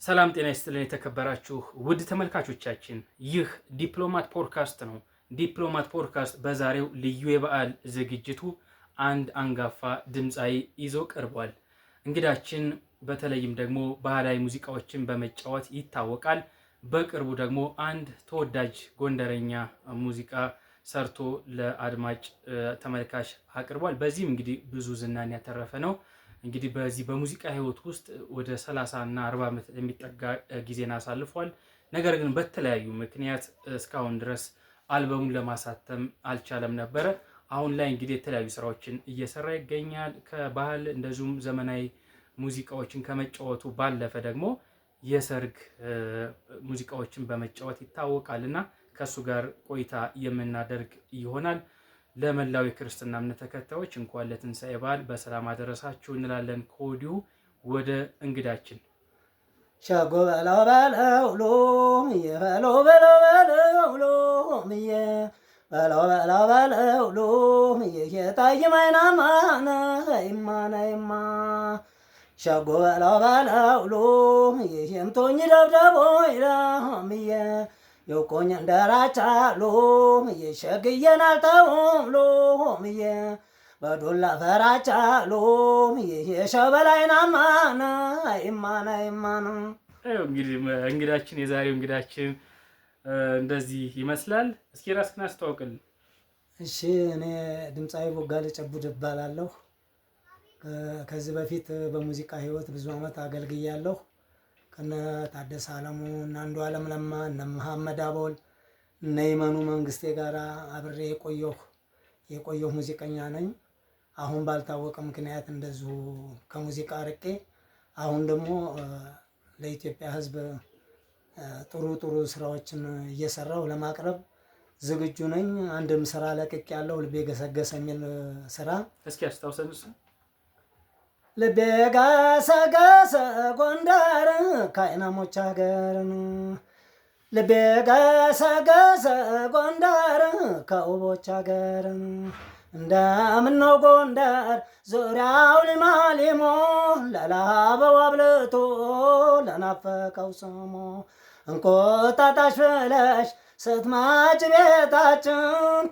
ሰላም ጤና ይስጥልን የተከበራችሁ ውድ ተመልካቾቻችን፣ ይህ ዲፕሎማት ፖድካስት ነው። ዲፕሎማት ፖድካስት በዛሬው ልዩ የበዓል ዝግጅቱ አንድ አንጋፋ ድምፃዊ ይዞ ቀርቧል። እንግዳችን በተለይም ደግሞ ባህላዊ ሙዚቃዎችን በመጫወት ይታወቃል። በቅርቡ ደግሞ አንድ ተወዳጅ ጎንደረኛ ሙዚቃ ሰርቶ ለአድማጭ ተመልካች አቅርቧል። በዚህም እንግዲህ ብዙ ዝናን ያተረፈ ነው። እንግዲህ በዚህ በሙዚቃ ህይወት ውስጥ ወደ 30 እና 40 ዓመት የሚጠጋ ጊዜን አሳልፏል። ነገር ግን በተለያዩ ምክንያት እስካሁን ድረስ አልበሙን ለማሳተም አልቻለም ነበረ። አሁን ላይ እንግዲህ የተለያዩ ስራዎችን እየሰራ ይገኛል። ከባህል እንደዚሁም ዘመናዊ ሙዚቃዎችን ከመጫወቱ ባለፈ ደግሞ የሰርግ ሙዚቃዎችን በመጫወት ይታወቃል እና ከእሱ ጋር ቆይታ የምናደርግ ይሆናል። ለመላው የክርስትና እምነት ተከታዮች እንኳን ለትንሣኤ በዓል በሰላም አደረሳችሁ እንላለን። ከወዲሁ ወደ እንግዳችን ሸጎ በለው በለው ሎምዬ በለው በለው በለው ሎምዬ በለው በለው በለው ሎምዬ የጣይማይናማነ ይማነይማ ሸጎ በለው በለው ሎምዬ የምቶኝ ደብደቦ ይለምዬ የቆኝ እንደራቻ ሎምዬ ሸግየን አልተውም ሎምዬ በዱላ ፈራቻ ሎምዬ የሸበላይናማነ ይማነ ይማነ። እንግዲህ እንግዳችን የዛሬው እንግዳችን እንደዚህ ይመስላል። እስኪ ራስህን አስተዋውቅልን። እሺ፣ እኔ ድምፃዊ ቦጋለ ጨቡድ እባላለሁ። ከዚህ በፊት በሙዚቃ ህይወት ብዙ ዓመት አገልግያለሁ። ከነ ታደሰ አለሙ፣ እነ አንዱ አለም ለማ፣ እነ መሐመድ አቦል፣ እነ ይመኑ መንግስቴ ጋር አብሬ የቆየሁ ሙዚቀኛ ነኝ። አሁን ባልታወቀ ምክንያት እንደዚሁ ከሙዚቃ ርቄ አሁን ደግሞ ለኢትዮጵያ ሕዝብ ጥሩ ጥሩ ስራዎችን እየሰራሁ ለማቅረብ ዝግጁ ነኝ። አንድም ስራ ለቅቅ ያለው ልቤ ገሰገሰ የሚል ስራ። እስኪ አስታውሰን እሱ። ልቤ ገሰገሰ ጎንደር ከአይናሞች ሀገርን፣ ልቤ ገሰገሰ ጎንደር ከውቦች ሀገርን፣ እንደምነው ጎንደር ዙሪያው ሊማሊሞ ለላበው አብልቶ ለናፈቀው ስሞ፣ እንቁጣጣሽ ብለሽ ስትመጪ ቤታችን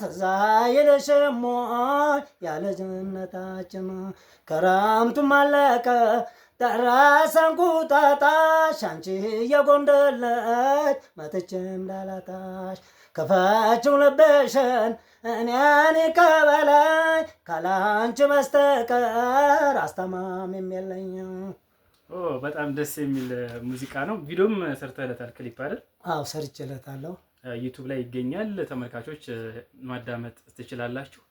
ትዝ አይልሽም ወይ ያልጅነታችን? ክረምቱም አለቀ ደረሰ እንቁጣጣሽ፣ አንቺ የጎንደር ልጅ መጥቼ እንዳላጣሽ፣ ክፈችው ልብሽን እኔን ይቀበለኝ፣ ካላንቺ በስተቀር አስተማሚም የለኝ። በጣም ደስ የሚል ሙዚቃ ነው። ቪዲዮም ሰርተህለታል፣ ክሊፕ አይደል? አዎ፣ ሰርቼለታለሁ። ዩቱብ ላይ ይገኛል። ተመልካቾች ማዳመጥ ትችላላችሁ።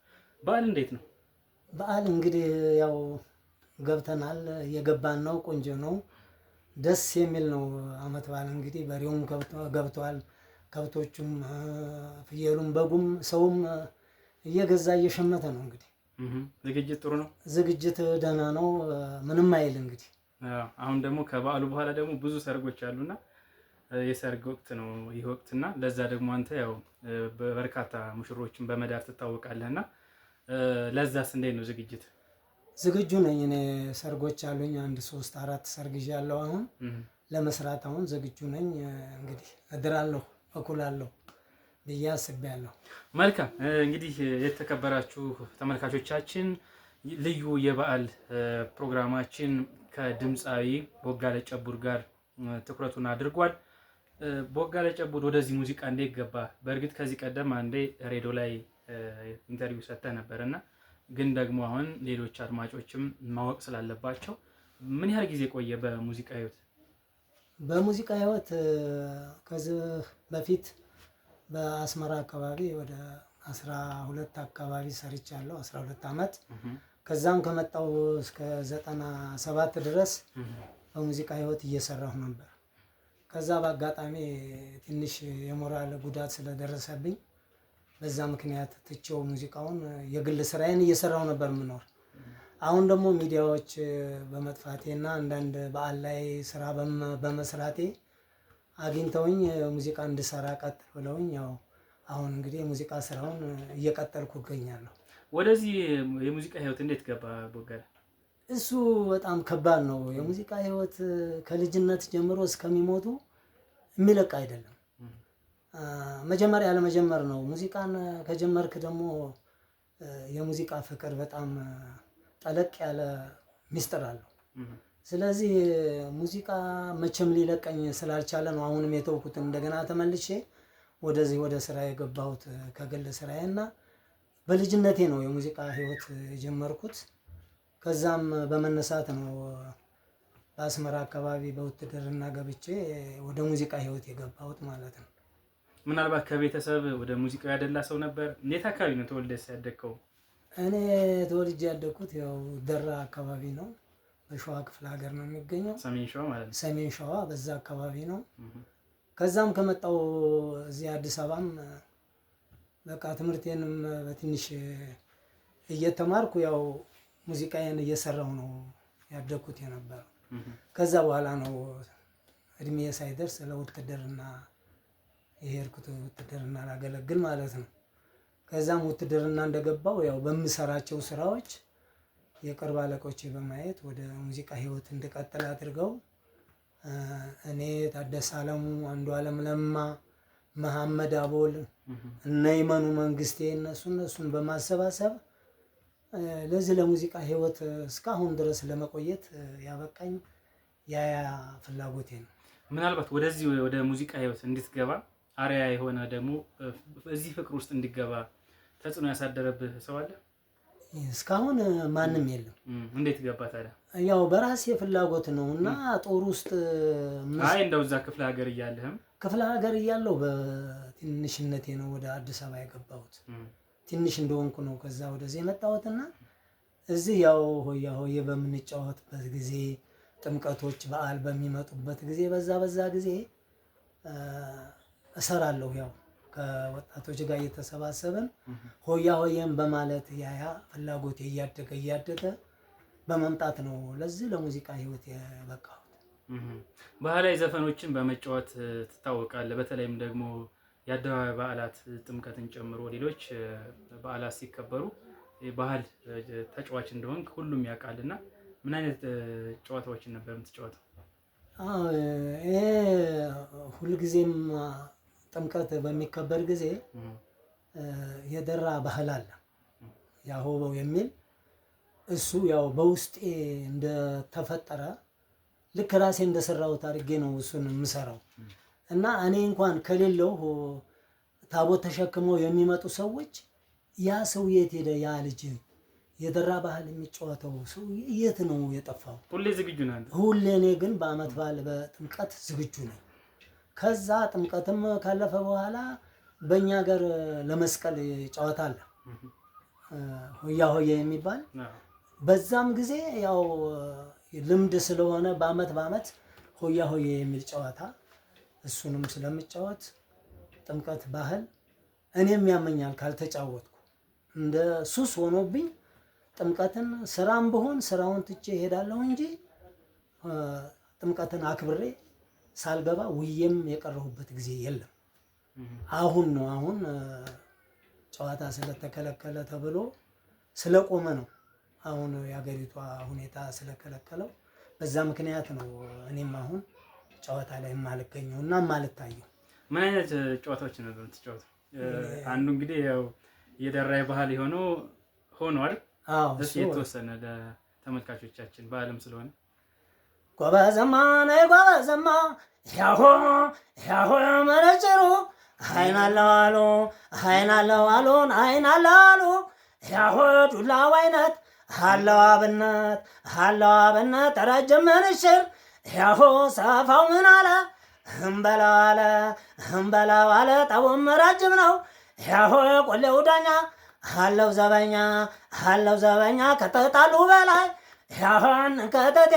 በዓል እንዴት ነው? በዓል እንግዲህ ያው ገብተናል፣ እየገባን ነው። ቆንጆ ነው፣ ደስ የሚል ነው። አመት በዓል እንግዲህ በሬውም ገብቷል፣ ከብቶቹም፣ ፍየሉም፣ በጉም ሰውም እየገዛ እየሸመተ ነው። እንግዲህ ዝግጅት ጥሩ ነው። ዝግጅት ደህና ነው፣ ምንም አይል እንግዲህ። አሁን ደግሞ ከበዓሉ በኋላ ደግሞ ብዙ ሰርጎች አሉና የሰርግ ወቅት ነው ይህ ወቅት፣ እና ለዛ ደግሞ አንተ ያው በርካታ ሙሽሮችን በመዳር ትታወቃለህ፣ እና ለዛስ እንዴት ነው ዝግጅት? ዝግጁ ነኝ እኔ። ሰርጎች አሉኝ፣ አንድ ሶስት አራት ሰርግ ይዣለሁ። አሁን ለመስራት አሁን ዝግጁ ነኝ። እንግዲህ እድራለሁ፣ እኩላለሁ ብዬ አስቤያለሁ። መልካም፣ እንግዲህ የተከበራችሁ ተመልካቾቻችን ልዩ የበዓል ፕሮግራማችን ከድምፃዊ ቦጋለ ጨቡድ ጋር ትኩረቱን አድርጓል። ቦጋለ ጨቡድ ወደዚህ ሙዚቃ እንዴት ገባ? በእርግጥ ከዚህ ቀደም አንዴ ሬዲዮ ላይ interview ሰጥተህ ነበር፣ እና ግን ደግሞ አሁን ሌሎች አድማጮችም ማወቅ ስላለባቸው ምን ያህል ጊዜ ቆየ በሙዚቃ ህይወት? በሙዚቃ ህይወት ከዚህ በፊት በአስመራ አካባቢ ወደ 12 አካባቢ ሰርቻለሁ፣ 12 ዓመት። ከዛም ከመጣው እስከ 97 ድረስ በሙዚቃ ህይወት እየሰራሁ ነበር። ከዛ በአጋጣሚ ትንሽ የሞራል ጉዳት ስለደረሰብኝ በዛ ምክንያት ትቼው ሙዚቃውን የግል ስራዬን እየሰራሁ ነበር የምኖር። አሁን ደግሞ ሚዲያዎች በመጥፋቴና አንዳንድ በዓል ላይ ስራ በመስራቴ አግኝተውኝ ሙዚቃ እንድሰራ ቀጥል ብለውኝ ያው አሁን እንግዲህ የሙዚቃ ስራውን እየቀጠልኩ እገኛለሁ። ወደዚህ የሙዚቃ ህይወት እንዴት ገባ ቦጋለ? እሱ በጣም ከባድ ነው። የሙዚቃ ህይወት ከልጅነት ጀምሮ እስከሚሞቱ የሚለቅ አይደለም። መጀመሪያ ያለመጀመር ነው። ሙዚቃን ከጀመርክ ደግሞ የሙዚቃ ፍቅር በጣም ጠለቅ ያለ ሚስጥር አለው። ስለዚህ ሙዚቃ መቼም ሊለቀኝ ስላልቻለ ነው አሁንም የተውኩት። እንደገና ተመልሼ ወደዚህ ወደ ስራ የገባሁት ከግል ስራዬ እና በልጅነቴ ነው የሙዚቃ ህይወት የጀመርኩት። ከዛም በመነሳት ነው በአስመራ አካባቢ በውትድርና ገብቼ ወደ ሙዚቃ ህይወት የገባሁት ማለት ነው። ምናልባት ከቤተሰብ ወደ ሙዚቃው ያደላ ሰው ነበር? እንዴት አካባቢ ነው ተወልደህ ያደግከው? እኔ ተወልጄ ያደግኩት ያው ደራ አካባቢ ነው። በሸዋ ክፍለ ሀገር ነው የሚገኘው። ሰሜን ሸዋ ማለት ነው። ሰሜን ሸዋ በዛ አካባቢ ነው። ከዛም ከመጣው እዚህ አዲስ አበባም በቃ ትምህርቴንም በትንሽ እየተማርኩ ያው ሙዚቃዬን እየሰራው ነው ያደግኩት የነበረው። ከዛ በኋላ ነው እድሜ ሳይደርስ ለውትድርና የሄድኩት፣ ውትድርና ላገለግል ማለት ነው። ከዛም ውትድርና እንደገባው ያው በምሰራቸው ስራዎች የቅርብ አለቆቼ በማየት ወደ ሙዚቃ ህይወት እንድቀጥል አድርገው እኔ፣ ታደሰ አለሙ፣ አንዱዓለም ለማ፣ መሐመድ አቦል፣ እነ ይመኑ መንግስቴ እነሱን በማሰባሰብ ለዚህ ለሙዚቃ ህይወት እስካሁን ድረስ ለመቆየት ያበቃኝ ያ ፍላጎቴ ነው። ምናልባት ወደዚህ ወደ ሙዚቃ ህይወት እንድትገባ አርአያ የሆነ ደግሞ እዚህ ፍቅር ውስጥ እንዲገባ ተጽዕኖ ያሳደረብህ ሰው አለ? እስካሁን ማንም የለም። እንዴት ገባ ታዲያ? ያው በራሴ ፍላጎት ነው እና ጦር ውስጥ አይ እንደው እዛ ክፍለ ሀገር እያለህም ክፍለ ሀገር እያለሁ በትንሽነቴ ነው ወደ አዲስ አበባ የገባሁት። ትንሽ እንደሆንኩ ነው ከዛ ወደዚህ የመጣሁትና እዚህ ያው ሆያ ሆዬ በምንጫወትበት ጊዜ፣ ጥምቀቶች በዓል በሚመጡበት ጊዜ በዛ ጊዜ እሰራለሁ። ያው ከወጣቶች ጋር እየተሰባሰብን ሆያ ሆዬን በማለት ያ ፍላጎቴ እያደገ እያደገ በመምጣት ነው ለዚህ ለሙዚቃ ህይወት የበቃሁት። ባህላዊ ዘፈኖችን በመጫወት ትታወቃለህ። በተለይም ደግሞ የአደባባይ በዓላት ጥምቀትን ጨምሮ ሌሎች በዓላት ሲከበሩ ባህል ተጫዋች እንደሆንክ ሁሉም ያውቃልና ምን አይነት ጨዋታዎችን ነበር የምትጫወተው? አዎ፣ ይሄ ሁልጊዜም ጥምቀት በሚከበር ጊዜ የደራ ባህል አለ፣ ያሆበው የሚል፣ እሱ ያው በውስጤ እንደተፈጠረ ልክ ራሴ እንደሰራሁት አድርጌ ነው እሱን የምሰራው። እና እኔ እንኳን ከሌለው ታቦት ተሸክመው የሚመጡ ሰዎች ያ ሰው የት ሄደ? ያ ልጅ የደራ ባህል የሚጫወተው ሰው የት ነው የጠፋው? ሁሌ ዝግጁ ነህ አንተ? ሁሌ እኔ ግን በአመት በዓል በጥምቀት ዝግጁ ነኝ። ከዛ ጥምቀትም ካለፈ በኋላ በእኛ ሀገር ለመስቀል ጨዋታ አለ፣ ሆያ ሆየ የሚባል። በዛም ጊዜ ያው ልምድ ስለሆነ በአመት በአመት ሆያ ሆየ የሚል ጨዋታ እሱንም ስለምጫወት ጥምቀት ባህል እኔም ያመኛል ካልተጫወትኩ፣ እንደ ሱስ ሆኖብኝ ጥምቀትን ስራም ብሆን ስራውን ትቼ እሄዳለሁ እንጂ ጥምቀትን አክብሬ ሳልገባ ውዬም የቀረሁበት ጊዜ የለም። አሁን ነው አሁን ጨዋታ ስለተከለከለ ተብሎ ስለቆመ ነው። አሁን የሀገሪቷ ሁኔታ ስለከለከለው በዛ ምክንያት ነው እኔም አሁን ጨዋታ ላይ የማልገኘው እና የማልታየው። ምን አይነት ጨዋታዎችን ነበር የምትጫወተው? አንዱ እንግዲህ ያው የደራ ባህል የሆነው ሆኗል። አዎ፣ እስኪ የተወሰነ ለተመልካቾቻችን በዓለም ስለሆነ። ጎበዘማ ነይ ጎበዘማ ያሆ ያሆ መነጭሩ አይናለው አሉ አይናለው አሉን አይናለው አሉ ያሆ ዱላው አይነት አለው አብነት አለው አብነት ረጅም ምንሽር ያሆ ሰፋው ምን አለ እምበላው አለ እምበላው አለ ጠቡም ረጅም ነው ያሆ ቆሌው ዳኛ አለው ዘበኛ አለው ዘበኛ ከተጣሉ በላይ ያሆን ከተቴ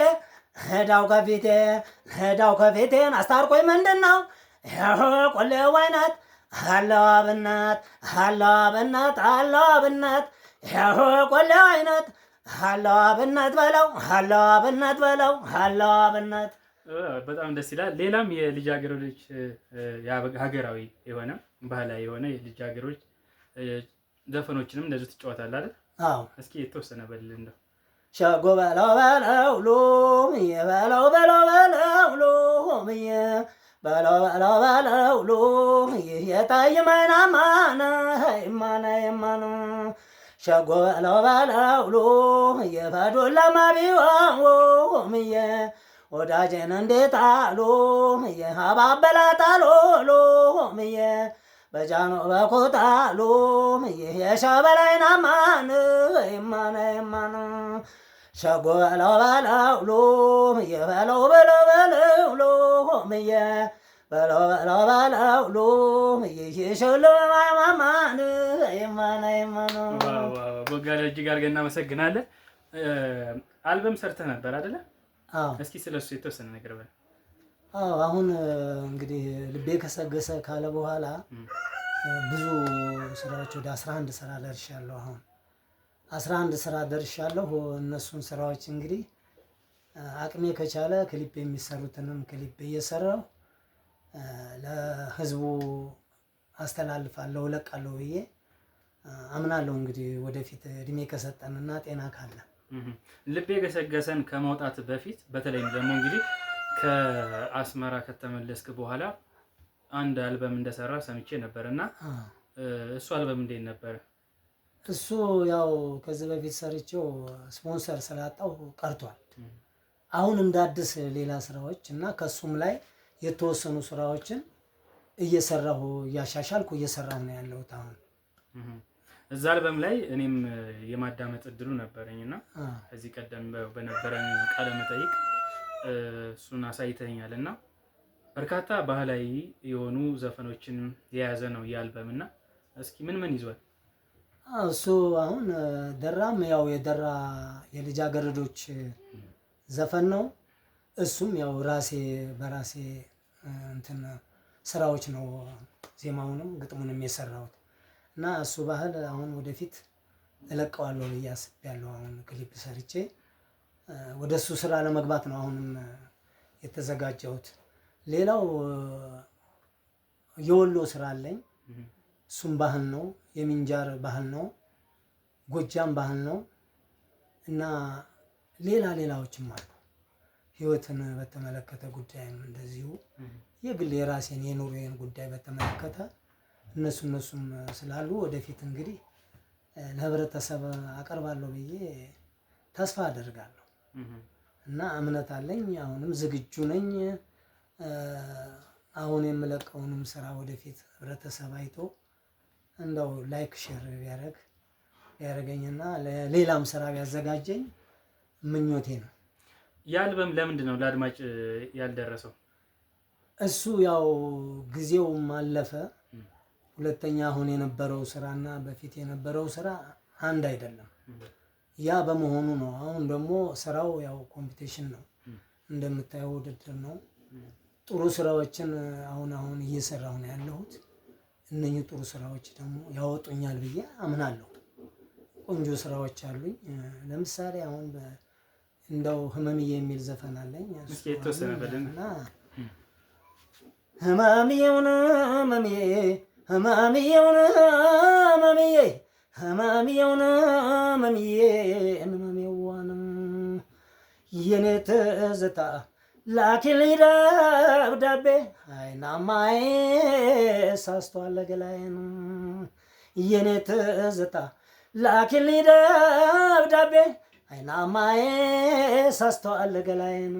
ሄዳው ከፊቴ ሄዳው ከፊቴን አስታርቆኝ ምንድን ነው ያሆ ቆሌው አይነት አለው አብነት አለው አብነት አለው አብነት ያሆ ቆሌው አይነት አለው አብነት በለው አለው አብነት በለው አለው አብነት። በጣም ደስ ይላል። ሌላም የልጃገረዶች ሀገራዊ የሆነ ባህላዊ የሆነ የልጃገረዶች ዘፈኖችንም እንደዚሁ ትጫወታለህ አይደል? አዎ። እስኪ የተወሰነ በል እንደው። ሸጎ በለው በለው ሎምዬ በለው በለው በለው ሎምዬ በለው በለው በለው ሎምዬ የጠይመናማነ ማነ የማነ ሸጎ በለው በለው ሎምዬ በዱላማ ቢሆን ሎምዬ ወዳጄን እንዴት አሉ አባበላታሉ ሎምዬ በጃኖ በኩታሉ የሸበላይናማን ማነ ማን ሸጎ በለው በለው ሎምዬ በለው በለው በለው ሎምዬ በለው በለው በለው ሎምዬ የሸለማማን ማነ ማን። ቦጋለ እጅግ አድርገን እናመሰግናለን። አልበም ሰርተህ ነበር አይደለ? አዎ። እስኪ ስለሱ የተወሰነ ነገር በል። አዎ፣ አሁን እንግዲህ ልቤ ከሰገሰ ካለ በኋላ ብዙ ስራዎች ወደ 11 ስራ ደርሻለሁ። አሁን 11 ስራ ደርሻለሁ። እነሱን ስራዎች እንግዲህ አቅሜ ከቻለ ክሊፕ የሚሰሩትንም ክሊፕ እየሰራሁ ለህዝቡ አስተላልፋለሁ፣ እለቃለሁ ብዬ አምናለሁ። እንግዲህ ወደፊት እድሜ ከሰጠንና ጤና ካለ። ልቤ ገሰገሰን ከመውጣት በፊት በተለይም ደግሞ እንግዲህ ከአስመራ ከተመለስክ በኋላ አንድ አልበም እንደሰራ ሰምቼ ነበር እና እሱ አልበም እንዴት ነበረ? እሱ ያው ከዚህ በፊት ሰርቼው ስፖንሰር ስላጣው ቀርቷል። አሁን እንደ አዲስ ሌላ ስራዎች እና ከሱም ላይ የተወሰኑ ስራዎችን እየሰራሁ እያሻሻልኩ እየሰራሁ ነው ያለሁት አሁን። እዛ አልበም ላይ እኔም የማዳመጥ እድሉ ነበረኝ እና ከዚህ ቀደም በነበረን ቃለ መጠይቅ እሱን አሳይተኛል እና በርካታ ባህላዊ የሆኑ ዘፈኖችን የያዘ ነው ይህ አልበም እና እስኪ ምን ምን ይዟል? እሱ አሁን ደራም ያው የደራ የልጃገረዶች ዘፈን ነው። እሱም ያው ራሴ በራሴ እንትን ስራዎች ነው ዜማውንም ግጥሙንም የሰራሁት እና እሱ ባህል አሁን ወደፊት እለቀዋለሁ ብዬ አስቤያለሁ። አሁን ክሊፕ ሰርቼ ወደ እሱ ስራ ለመግባት ነው አሁንም የተዘጋጀሁት። ሌላው የወሎ ስራ አለኝ። እሱም ባህል ነው፣ የሚንጃር ባህል ነው፣ ጎጃም ባህል ነው እና ሌላ ሌላዎችም አሉ። ህይወትን በተመለከተ ጉዳይም እንደዚሁ የግል የራሴን የኑሮዬን ጉዳይ በተመለከተ እነሱም ስላሉ ወደፊት እንግዲህ ለህብረተሰብ አቀርባለሁ ብዬ ተስፋ አደርጋለሁ እና እምነት አለኝ። አሁንም ዝግጁ ነኝ። አሁን የምለቀውንም ስራ ወደፊት ህብረተሰብ አይቶ እንደው like share ቢያደርገኝና ሌላም ስራ ቢያዘጋጀኝ ምኞቴ ነው። ያ አልበም ለምንድን ነው ለአድማጭ ያልደረሰው? እሱ ያው ጊዜውም አለፈ። ሁለተኛ አሁን የነበረው ስራና በፊት የነበረው ስራ አንድ አይደለም። ያ በመሆኑ ነው። አሁን ደግሞ ስራው ያው competition ነው፣ እንደምታየው ውድድር ነው። ጥሩ ስራዎችን አሁን አሁን እየሰራሁ ነው ያለሁት። እነኚህ ጥሩ ስራዎች ደግሞ ያወጡኛል ብዬ አምናለሁ። ቆንጆ ስራዎች አሉኝ። ለምሳሌ አሁን እንደው ህመምዬ የሚል ዘፈን አለኝ። እስኪ የተወሰነ በልን። እና ህመምዬውን ህመምዬ ህመምዬውን ህመምዬ ህመምዬውን ህመምዬ ህመሜዋን የኔ ትዝታ ላኪልኝ ደብዳቤ አይናማዬ ሳስቷል ገላዬን የኔ ትዝታ ላኪልኝ ደብዳቤ አይናማዬ ሳስቷል ገላዬን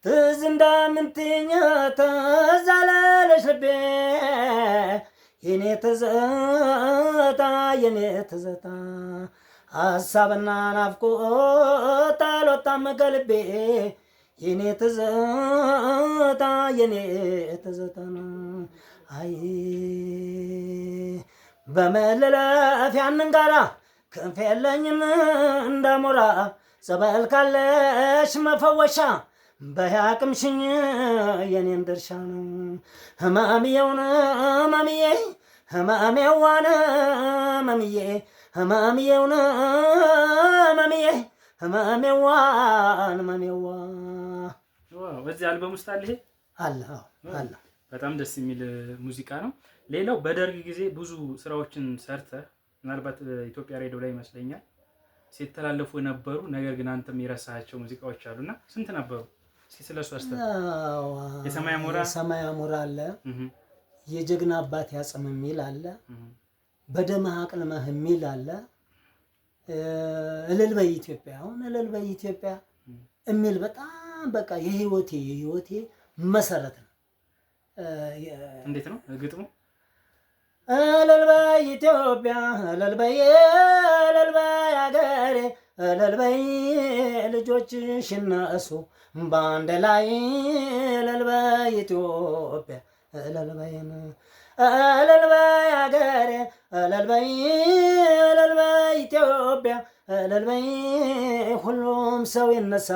ትዝ እንዳምንትኝ ትዝ አላለሽ ልቤ የኔ ትዝታ የኔ ትዝታ ሀሳብና ናፍቆት አልወጣም ከልቤ የኔ ትዝታ የኔ ትዝታ አይ በመለለፍ ያንን ጋራ ክንፍ የለኝም እንዳሞራ ጸበል ካለሽ መፈወሻ በያቅምሽኝ የኔም ድርሻ ነው። ህመምየውን ህመምዬ ህመሜዋን ህመምዬ ህመምየውን ህመምዬ ህመሜዋን ህመሜዋ። wow፣ በዚህ አልበም ውስጥ አለ ይሄ? አለ። አዎ አለ። በጣም ደስ የሚል ሙዚቃ ነው። ሌላው በደርግ ጊዜ ብዙ ስራዎችን ሰርተህ ምናልባት ኢትዮጵያ ሬዲዮ ላይ ይመስለኛል ሲተላለፉ የነበሩ ነገር ግን አንተም የረሳሃቸው ሙዚቃዎች አሉና ስንት ነበሩ? እስኪ ስለሱ አስተው። የሰማይ አሞራ፣ የሰማይ አሞራ አለ፣ የጀግና አባት ያጽም የሚል አለ፣ በደምህ አቅልመህ የሚል አለ፣ እልል በይ ኢትዮጵያ፣ አሁን እልል በይ ኢትዮጵያ የሚል በጣም በቃ የህይወቴ መሰረት ነው። እንዴት ነው ግጥሙ? እልል በይ ኢትዮጵያ፣ እልል በይ፣ እልል በይ አገሬ፣ እልል በይ ልጆችሽ እነሱ በአንድ ላይ፣ እልል በይ ኢትዮጵያ፣ እልል በይ፣ እልል በይ አገሬ፣ እልል በይ፣ እልል በይ ኢትዮጵያ፣ እልል በይ ሁሉም ሰው ይነሳ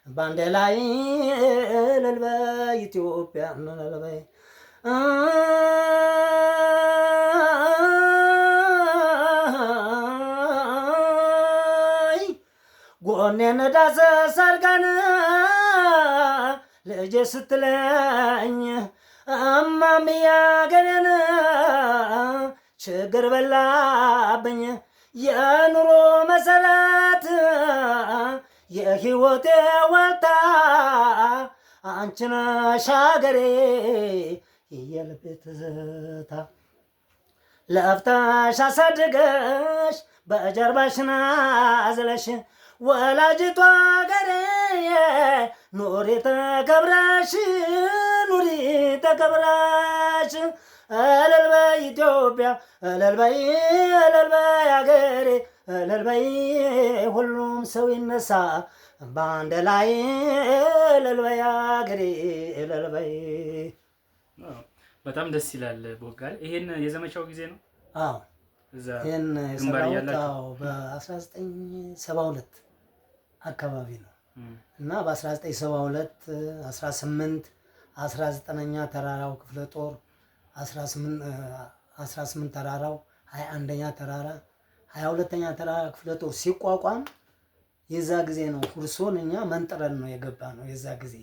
በአንድ ላይ፣ እልል በይ ኢትዮጵያ፣ እልል በይ። ጎኔን ዳሰስ አድርጋን ልጄ ስትለኝ እማምያ ገሬን ችግር በላብኝ፣ የኑሮ መሰረት የህይወቴ ዋልታ አንቺ ነሽ አገሬ የልቤ ትዝታ፣ ለፍተሽ አሳድገሽ በጀርባሽ ናዝለሽ ወላጅቷ አገሬ ኑሪ ተከብረሽ፣ ኑሪ ተከብረሽ፣ እልል በይ ኢትዮጵያ፣ እልል በይ፣ እልል በይ አገሬ፣ እልል በይ ሁሉም ሰው ይነሳ በአንድ ላይ፣ እልል በይ አገሬ፣ እልል በይ። በጣም ደስ ይላል ቦጋለ። ይሄን የዘመቻው ጊዜ ነው? አዎ። እዛ ይሄን ግንባር የሰራሁት እያላችሁ? አዎ፣ በ1972 አካባቢ ነው። እና በ1972 18 19ኛ ተራራው ክፍለ ጦር፣ 18 ተራራው፣ 21ኛ ተራራ፣ 22ኛ ተራራ ክፍለ ጦር ሲቋቋም የዛ ጊዜ ነው። ሁርሶን እኛ መንጥረን ነው የገባ ነው። የዛ ጊዜ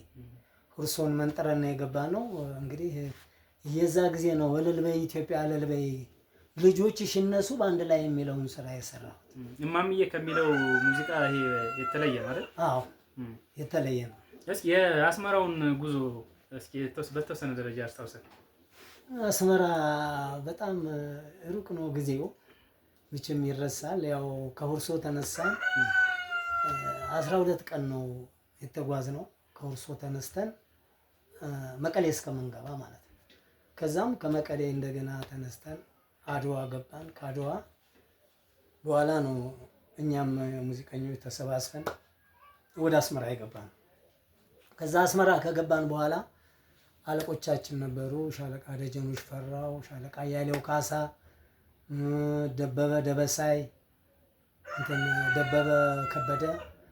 ሁርሶን መንጥረን ነው የገባ ነው። እንግዲህ የዛ ጊዜ ነው እልል በይ ኢትዮጵያ፣ እልል በይ ልጆችሽ እነሱ በአንድ ላይ የሚለውን ስራ የሰራሁት። እማምዬ ከሚለው ሙዚቃ ይሄ የተለየ ነው አይደል? አዎ፣ የተለየ ነው። እስኪ የአስመራውን ጉዞ እስኪ በተወሰነ ደረጃ አስታውሰን። አስመራ በጣም ሩቅ ነው ጊዜው፣ መቼም ይረሳል። ያው ከሁርሶ ተነሳን፣ 12 ቀን ነው የተጓዝነው ከሁርሶ ተነስተን መቀሌ እስከምንገባ ማለት ነው። ከዛም ከመቀሌ እንደገና ተነስተን አድዋ ገባን። ከአድዋ በኋላ ነው እኛም ሙዚቀኞች ተሰባስበን ወደ አስመራ የገባነው። ከዛ አስመራ ከገባን በኋላ አለቆቻችን ነበሩ፣ ሻለቃ ደጀኑ ሽፈራው፣ ሻለቃ አያሌው ካሳ፣ ደበበ ደበሳይ፣ እንትን ደበበ ከበደ፣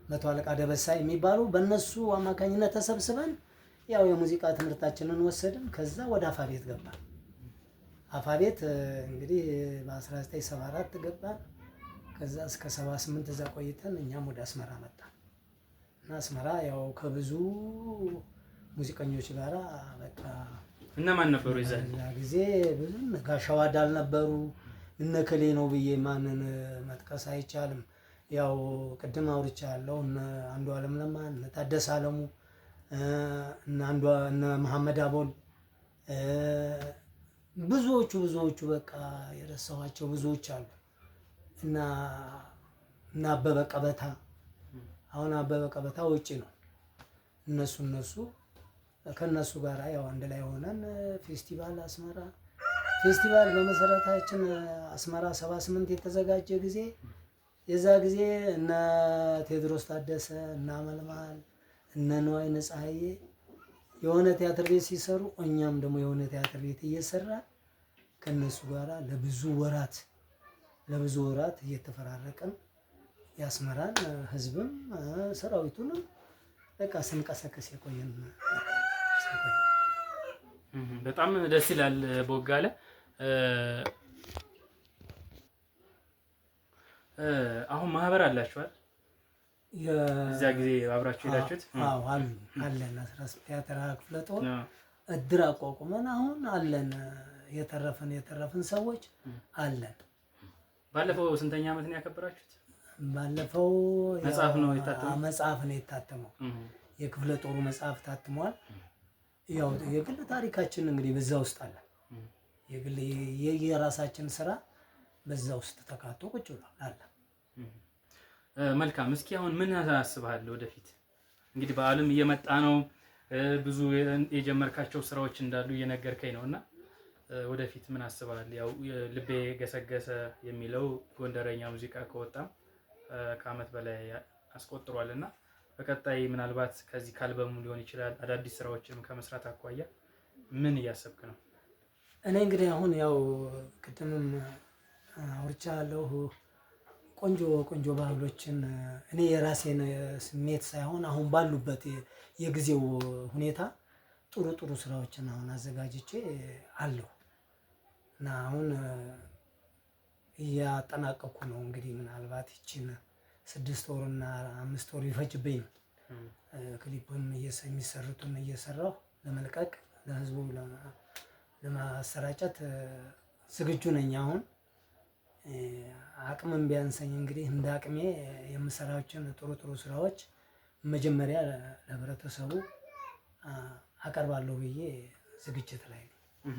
መቶ አለቃ ደበሳይ የሚባሉ፣ በእነሱ አማካኝነት ተሰብስበን ያው የሙዚቃ ትምህርታችንን ወሰድን። ከዛ ወደ አፋቤት ገባን። አፋቤት እንግዲህ በ1974 ገባን። ከዛ እስከ 78 እዛ ቆይተን እኛም ወደ አስመራ መጣን። እና አስመራ ያው ከብዙ ሙዚቀኞች ጋራ በቃ። እነማን ነበሩ የዛኔ? በዛ ጊዜ ብዙ እነ ጋሻው አዳል ነበሩ። እነ እከሌ ነው ብዬ ማንን መጥቀስ አይቻልም። ያው ቅድም አውርቻለሁ። እነ አንዱዓለም ለማ፣ እነ ታደሰ አለሙ፣ እነ አንዷ፣ እነ መሐመድ አቦል፣ ብዙዎቹ ብዙዎቹ በቃ የረሳኋቸው ብዙዎች አሉ። እና እና አበበ ቀበታ፣ አሁን አበበ ቀበታ ውጪ ነው። እነሱ ከነሱ ጋር ያው አንድ ላይ ሆነን ፌስቲቫል፣ አስመራ ፌስቲቫል በመሰረታችን አስመራ 78 የተዘጋጀ ጊዜ የዛ ጊዜ እነ ቴዎድሮስ ታደሰ፣ እነ አመልማል፣ እነ ንዋይ ነጻዬ የሆነ ቲያትር ቤት ሲሰሩ እኛም ደግሞ የሆነ ቲያትር ቤት እየሰራ ከነሱ ጋራ ለብዙ ወራት እየተፈራረቅን የአስመራን ህዝብም ሰራዊቱንም በቃ ስንቀሰቅስ የቆየን። በጣም ደስ ይላል ቦጋለ። አሁን ማህበር አላችኋል? እዚያ ጊዜ አብራችሁ ሄዳችሁት? አዎ፣ አሉ፣ አለን። 18ኛ ተራራ ክፍለ ጦር እድር አቋቁመን አሁን አለን። የተረፍን ሰዎች አለን። ባለፈው ስንተኛ ዓመት ነው ያከበራችሁት? ባለፈው መጽሐፍ ነው የታተመው? መጽሐፍ ነው የታተመው። የክፍለ ጦሩ መጽሐፍ ታትሟል። ያው የግል ታሪካችን እንግዲህ በዛ ውስጥ አለ። የግል የራሳችን ስራ በዛ ውስጥ ተካቶ ቁጭ ብሏል አለ። መልካም። እስኪ አሁን ምን አስበሃል ወደፊት? እንግዲህ በዓልም እየመጣ ነው። ብዙ የጀመርካቸው ስራዎች እንዳሉ እየነገርከኝ ነው እና ወደፊት ምን አስበሃል? ያው ልቤ ገሰገሰ የሚለው ጎንደረኛ ሙዚቃ ከወጣ ከአመት በላይ አስቆጥሯል እና በቀጣይ ምናልባት ከዚህ ካልበሙ ሊሆን ይችላል አዳዲስ ስራዎችንም ከመስራት አኳያ ምን እያሰብክ ነው? እኔ እንግዲህ አሁን ያው ቅድምም አውርቻለሁ። ቆንጆ ቆንጆ ባህሎችን እኔ የራሴን ስሜት ሳይሆን አሁን ባሉበት የጊዜው ሁኔታ ጥሩ ጥሩ ስራዎችን አሁን አዘጋጅቼ አለሁ እና አሁን እያጠናቀኩ ነው። እንግዲህ ምናልባት ይችን 6 ወር እና 5 ወር ይፈጅብኝ ነው። ክሊፕም የሚሰሩትን እየሰራሁ ለመልቀቅ ለህዝቡ ለማሰራጨት ዝግጁ ነኝ። አሁን አቅምም ቢያንሰኝ እንግዲህ እንደ አቅሜ የምሰራዎችን ጥሩ ጥሩ ስራዎች መጀመሪያ ለህብረተሰቡ አቀርባለሁ ብዬ ዝግጅት ላይ ነኝ።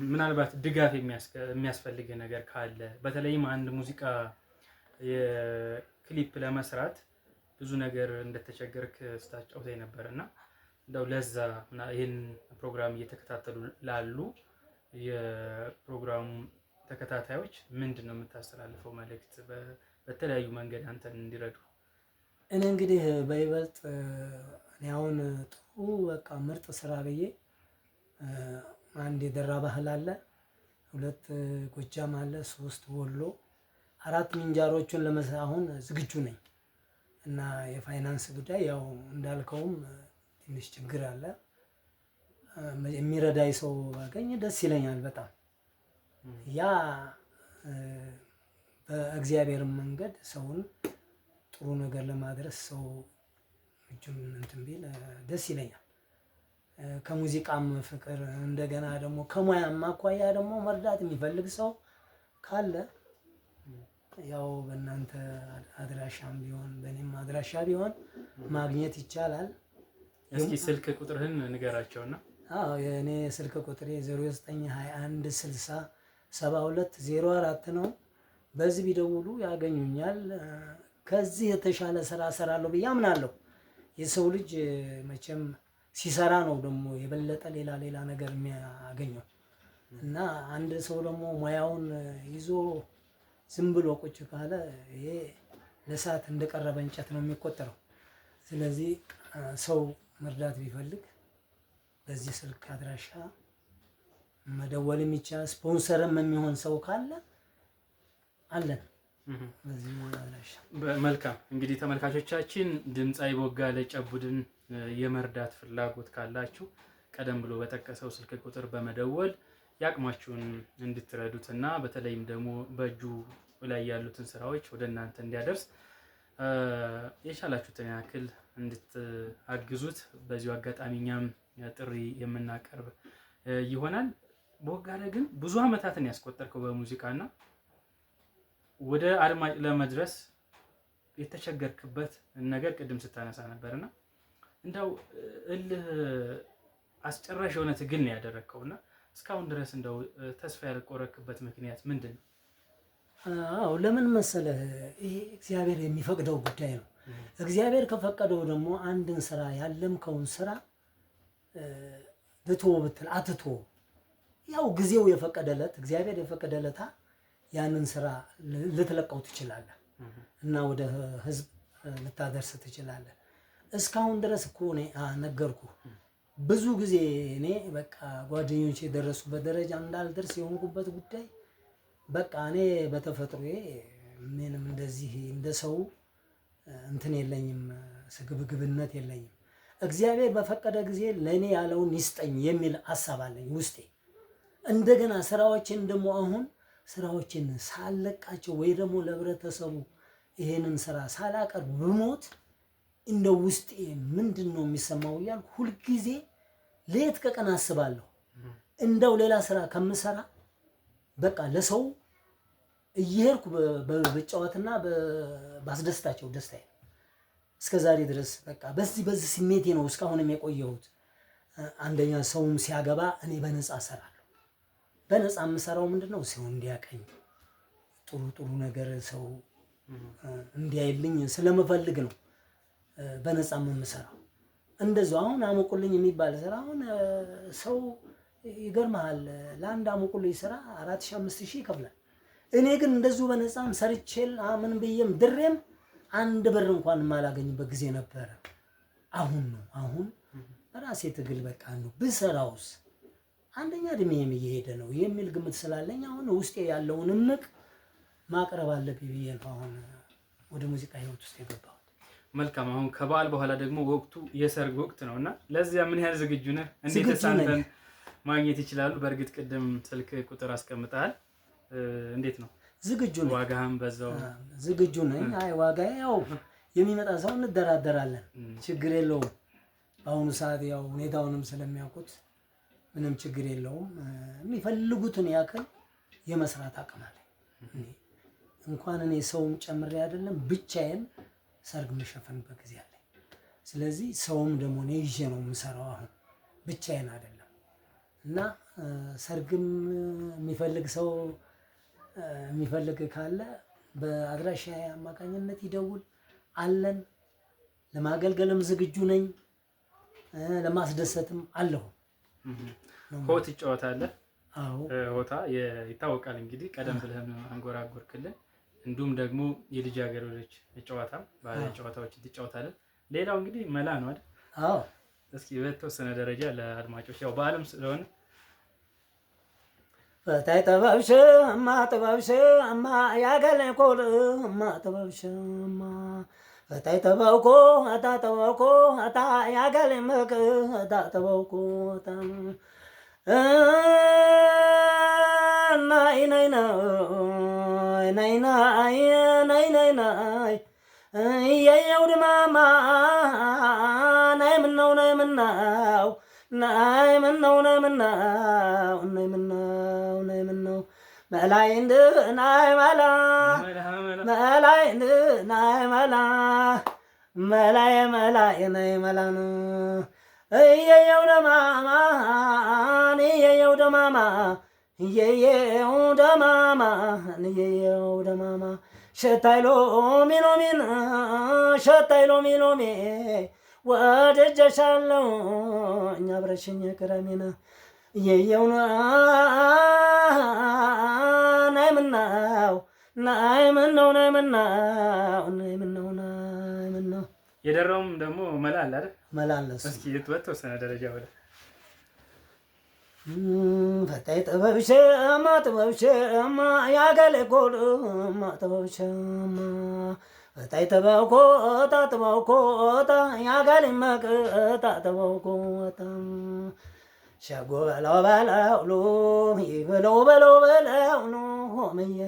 ምናልባት ድጋፍ የሚያስፈልግ ነገር ካለ፣ በተለይም አንድ ሙዚቃ የክሊፕ ለመስራት ብዙ ነገር እንደተቸገርክ ስታጫውተኝ ነበር እና እንደው ለዛ ይህን ፕሮግራም እየተከታተሉ ላሉ የፕሮግራሙ ተከታታዮች ምንድን ነው የምታስተላልፈው መልእክት በተለያዩ መንገድ አንተን እንዲረዱ? እኔ እንግዲህ በይበልጥ እኔ አሁን ጥሩ በቃ ምርጥ ስራ ብዬ አንድ የደራ ባህል አለ፣ ሁለት ጎጃም አለ፣ ሶስት ወሎ፣ አራት ምንጃሮቹን ለመስራት አሁን ዝግጁ ነኝ። እና የፋይናንስ ጉዳይ ያው እንዳልከውም ትንሽ ችግር አለ። የሚረዳኝ ሰው ባገኝ ደስ ይለኛል በጣም። ያ በእግዚአብሔር መንገድ ሰውን ጥሩ ነገር ለማድረስ ሰው እጁን እንትን ቢል ደስ ይለኛል። ከሙዚቃም ፍቅር እንደገና ደግሞ ከሙያም አኳያ ደግሞ መርዳት የሚፈልግ ሰው ካለ ያው በእናንተ አድራሻም ቢሆን በእኔም አድራሻ ቢሆን ማግኘት ይቻላል። እስኪ ስልክ ቁጥርህን ንገራቸውና። አዎ፣ የእኔ ስልክ ቁጥሬ 0921 60 72 04 ነው። በዚህ ቢደውሉ ያገኙኛል። ከዚህ የተሻለ ስራ እሰራለሁ ብዬ አምናለሁ። የሰው ልጅ መቼም ሲሰራ ነው ደግሞ የበለጠ ሌላ ሌላ ነገር የሚያገኘው። እና አንድ ሰው ደግሞ ሙያውን ይዞ ዝም ብሎ ቁጭ ካለ ይሄ ለእሳት እንደቀረበ እንጨት ነው የሚቆጠረው። ስለዚህ ሰው መርዳት ቢፈልግ በዚህ ስልክ አድራሻ መደወል የሚቻል፣ ስፖንሰርም የሚሆን ሰው ካለ አለን በዚህ አድራሻ። መልካም፣ እንግዲህ ተመልካቾቻችን ድምፃዊ ቦጋለ ጨቡድን የመርዳት ፍላጎት ካላችሁ ቀደም ብሎ በጠቀሰው ስልክ ቁጥር በመደወል የአቅማችሁን እንድትረዱትና በተለይም ደግሞ በእጁ ላይ ያሉትን ስራዎች ወደ እናንተ እንዲያደርስ የቻላችሁትን ያክል እንድታግዙት በዚሁ አጋጣሚ እኛም ጥሪ የምናቀርብ ይሆናል። ቦጋለ ግን ብዙ ዓመታትን ያስቆጠርከው በሙዚቃና ወደ አድማጭ ለመድረስ የተቸገርክበት ነገር ቅድም ስታነሳ ነበርና እንደው እልህ አስጨራሽ የሆነ ትግል ነው ያደረግከው እና እስካሁን ድረስ እንደው ተስፋ ያልቆረክበት ምክንያት ምንድን ነው? አዎ፣ ለምን መሰለህ፣ ይሄ እግዚአብሔር የሚፈቅደው ጉዳይ ነው። እግዚአብሔር ከፈቀደው ደግሞ አንድን ስራ ያለምከውን ስራ ልትወው ብትል አትተወው። ያው ጊዜው የፈቀደለት እግዚአብሔር የፈቀደለታ ያንን ስራ ልትለቀው ትችላለህ እና ወደ ህዝብ ልታደርስ ትችላለህ። እስካሁን ድረስ እኮ እኔ ነገርኩህ። ብዙ ጊዜ እኔ በቃ ጓደኞቼ የደረሱበት ደረጃ እንዳልደርስ የሆንኩበት ጉዳይ በቃ እኔ በተፈጥሮዬ ምንም እንደዚህ እንደ ሰው እንትን የለኝም፣ ስግብግብነት የለኝም። እግዚአብሔር በፈቀደ ጊዜ ለእኔ ያለውን ይስጠኝ የሚል ሀሳብ አለኝ ውስጤ። እንደገና ስራዎችን ደግሞ አሁን ስራዎችን ሳልለቃቸው ወይ ደግሞ ለህብረተሰቡ ይሄንን ስራ ሳላቀርብ ብሞት እንደ ውስጤ ምንድን ነው የሚሰማው እያልኩ ሁልጊዜ ሌት ከቀን አስባለሁ። እንደው ሌላ ስራ ከምሰራ በቃ ለሰው እየሄድኩ ብጫወትና ባስደስታቸው ደስታዬ ነው። እስከ ዛሬ ድረስ በቃ በዚህ ስሜቴ ነው እስካሁንም የቆየሁት። አንደኛ ሰውም ሲያገባ እኔ በነፃ እሰራለሁ። በነፃ የምሰራው ምንድን ነው? ሰው እንዲያቀኝ፣ ጥሩ ጥሩ ነገር ሰው እንዲያይልኝ ስለምፈልግ ነው በነፃ የምሰራው። እንደዚሁ አሁን አሞቁልኝ የሚባል ስራ፣ አሁን ሰው ይገርምሃል፣ ለአንድ አሞቁልኝ ስራ 4000፣ 5000 ይከፍላል። እኔ ግን እንደዚሁ በነፃም ሰርቼ ምን ብዬም ድሬም አንድ ብር እንኳን የማላገኝበት ጊዜ ነበረ። አሁን ነው፣ አሁን በራሴ ትግል በቃ ነው ብሰራውስ፣ አንደኛ እድሜም እየሄደ ነው የሚል ግምት ስላለኝ አሁን ውስጤ ያለውን እምቅ ማቅረብ አለብኝ ብዬ ነው አሁን ወደ ሙዚቃ ህይወት ውስጥ የገባሁት። መልካም። አሁን ከበዓል በኋላ ደግሞ ወቅቱ የሰርግ ወቅት ነው እና ለዚያ ምን ያህል ዝግጁ ነህ? እንዴትስ ዝግጁ ነኝ። አንተን ማግኘት ይችላሉ? በእርግጥ ቅድም ስልክ ቁጥር አስቀምጠሃል። እንዴት ነው? ዝግጁ ነኝ። ዋጋህም በዛው? ዝግጁ ነኝ። አይ ዋጋ ያው የሚመጣ ሰው እንደራደራለን፣ ችግር የለውም። በአሁኑ ሰዓት ያው ሁኔታውንም ስለሚያውቁት ምንም ችግር የለውም። የሚፈልጉትን ያክል የመስራት አቅም አለኝ። እኔ እንኳን እኔ ሰውም ጨምሬ አይደለም ብቻዬን ሰርግ የምሸፈንበት ጊዜ አለኝ። ስለዚህ ሰውም ደግሞ እኔ ይዤ ነው የምሰራው፣ አሁን ብቻዬን አይደለም። እና ሰርግም የሚፈልግ ሰው የሚፈልግ ካለ በአድራሻ አማካኝነት ይደውል፣ አለን። ለማገልገልም ዝግጁ ነኝ፣ ለማስደሰትም አለሁ። ሆ ትጫወታለህ? አዎ። ሆታ ይታወቃል እንግዲህ፣ ቀደም ብለህም አንጎራጎርክልን። እንዲሁም ደግሞ የልጃገረዶች ጨዋታ፣ ባህላዊ ጨዋታዎችን ትጫወታለህ። ሌላው እንግዲህ መላ ነው አይደል? አዎ። እስኪ በተወሰነ ደረጃ ለአድማጮች፣ ያው በዓለም ስለሆነ። ፈታይ ጥበብሽማ ጥበብሽማ ያገለኮልማ ጥበብሽማ ፈታይ ጥበብኮ እታ ጥበብኮ እታ ያገለምክ እታ ጥበብኮ እታ ናይ ናይ ናይ ናይ ናይ ናይ ናይ እየየው ድማማ ናይ ምነው ናይ ምነው ናይ ምነው ናይ ምነው ናይ ምነው ናይ ምነው መላይ እንድ ናይ መላ መላይ እንድ ናይ መላ መላይ መላይ ናይ መላን እየየው ደማማ እየየው ደማማ እየየው ደማማ እየየው ደማማ ሽታይ ሎሚ ሎሚን ሽታይ ሎሚ ሎሚ ወድጀሻለሁ እኛ አብረሽኝ ክረሚን እየየው ናይ ምነው ናይ ምነው ናይ ምነው ናይ ምነው ናይ ምነው። የደራውም ደግሞ መላ አለ አይደል? መላ አለ እሱ። እስኪ በተወሰነ ደረጃ ወደ ፈታይ ጥበብሽማ ጥበብሽማ ያገለጎልማ ጥበብሽማ ፈታይ ጥበብኮታ ጥበብኮታ ያገለመቅታ ጥበብኮታ ሸጎ በለው በለው ሎሚ በለው በለው በለው ሎሚዬ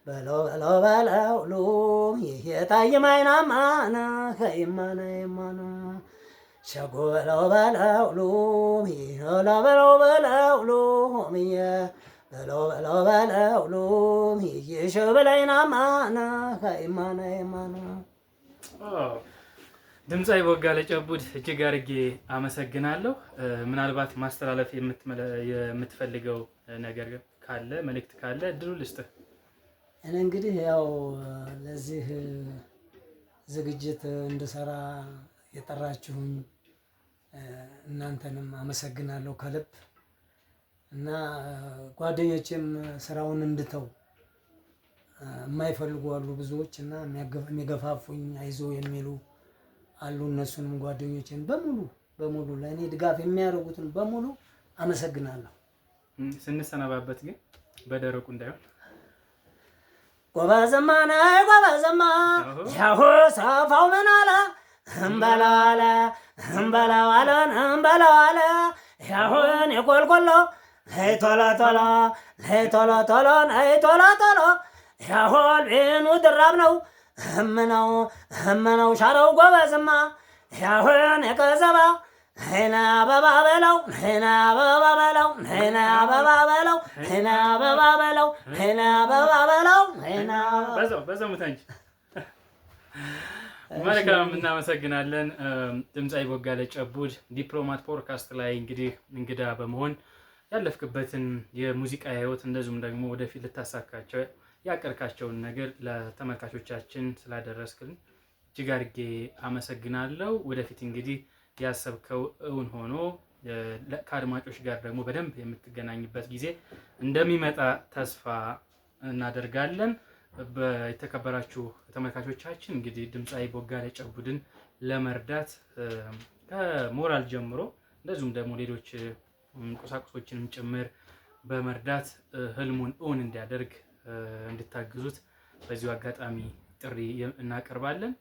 በለው በለው በለው ሎሚ የታይ ማይናማነ ከይማነ ይማነ ሸጎ በለው በለው ሎሚ በለው በለው በለው ሎሚዬ በለው በለው በለው ሎሚ የሸበላይናማነ ከይማነ ይማነ። ድምፃዊ ቦጋለ ጨቡድ፣ እጅግ አድርጌ አመሰግናለሁ። ምናልባት ማስተላለፍ የምትፈልገው ነገር ካለ፣ መልእክት ካለ እድሉ ልስጥህ። እኔ እንግዲህ ያው ለዚህ ዝግጅት እንድሰራ የጠራችሁኝ እናንተንም አመሰግናለሁ ከልብ። እና ጓደኞቼም ስራውን እንድተው የማይፈልጉ አሉ ብዙዎች እና የሚገፋፉኝ አይዞ የሚሉ አሉ። እነሱንም ጓደኞቼን በሙሉ በሙሉ ለእኔ ድጋፍ የሚያደርጉትን በሙሉ አመሰግናለሁ። ስንሰነባበት ግን በደረቁ እንዳይሆን። ጎበዝማ ነይ ጎበዝማ ያሁ ሰፋው ምን አለ እምበለው አለ እምበለው አለን እምበለው አለ ያሁን የቆልቆሎ ነይ ቶሎ ቶሎ ነይ ቶሎ ቶሎ ነይ ቶሎ ቶሎ ያሆን ቢኑ ድራብ ነው እምነው እምነው ሻረው ጎበዝማ ያሁን የቀዘባ ነይና አበባ በለው ነይና አበባ በለው ነይና አበባ በለው። ሄና አበባ በለው፣ ሄና አበባ በለው፣ ሄና አበባ። በዛው በዛው ሙታ እንጂ። መልካም፣ እናመሰግናለን። ድምፃዊ ቦጋለ ጨቡድ ዲፕሎማት ፖድካስት ላይ እንግዲህ እንግዳ በመሆን ያለፍክበትን የሙዚቃ ህይወት እንደዚሁም ደግሞ ወደፊት ልታሳካቸው ያቀድካቸውን ነገር ለተመልካቾቻችን ስላደረስክልን እጅግ አድርጌ አመሰግናለሁ። ወደፊት እንግዲህ ያሰብከው እውን ሆኖ ከአድማጮች ጋር ደግሞ በደንብ የምትገናኝበት ጊዜ እንደሚመጣ ተስፋ እናደርጋለን። የተከበራችሁ ተመልካቾቻችን፣ እንግዲህ ድምፃዊ ቦጋለ ጨቡድን ለመርዳት ከሞራል ጀምሮ እንደዚሁም ደግሞ ሌሎች ቁሳቁሶችንም ጭምር በመርዳት ህልሙን እውን እንዲያደርግ እንድታግዙት በዚሁ አጋጣሚ ጥሪ እናቀርባለን።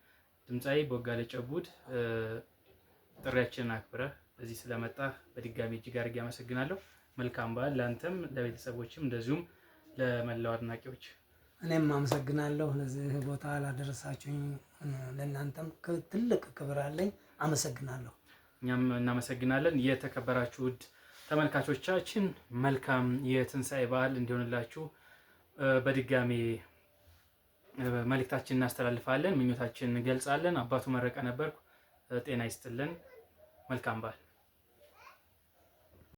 ድምፃዊ ቦጋለ ጨቡድ፣ ጥሪያችንን አክብረህ እዚህ ስለመጣህ በድጋሚ እጅግ አድርጌ አመሰግናለሁ። መልካም በዓል ለአንተም ለቤተሰቦችም እንደዚሁም ለመላው አድናቂዎች። እኔም አመሰግናለሁ ለዚህ ቦታ ላደረሳችሁኝ፣ ለእናንተም ትልቅ ክብር አለኝ። አመሰግናለሁ። እኛም እናመሰግናለን። የተከበራችሁ ውድ ተመልካቾቻችን፣ መልካም የትንሣኤ በዓል እንዲሆንላችሁ በድጋሚ መልእክታችን እናስተላልፋለን፣ ምኞታችን እንገልጻለን። አባቱ መረቀ ነበርኩ። ጤና ይስጥልን። መልካም በዓል።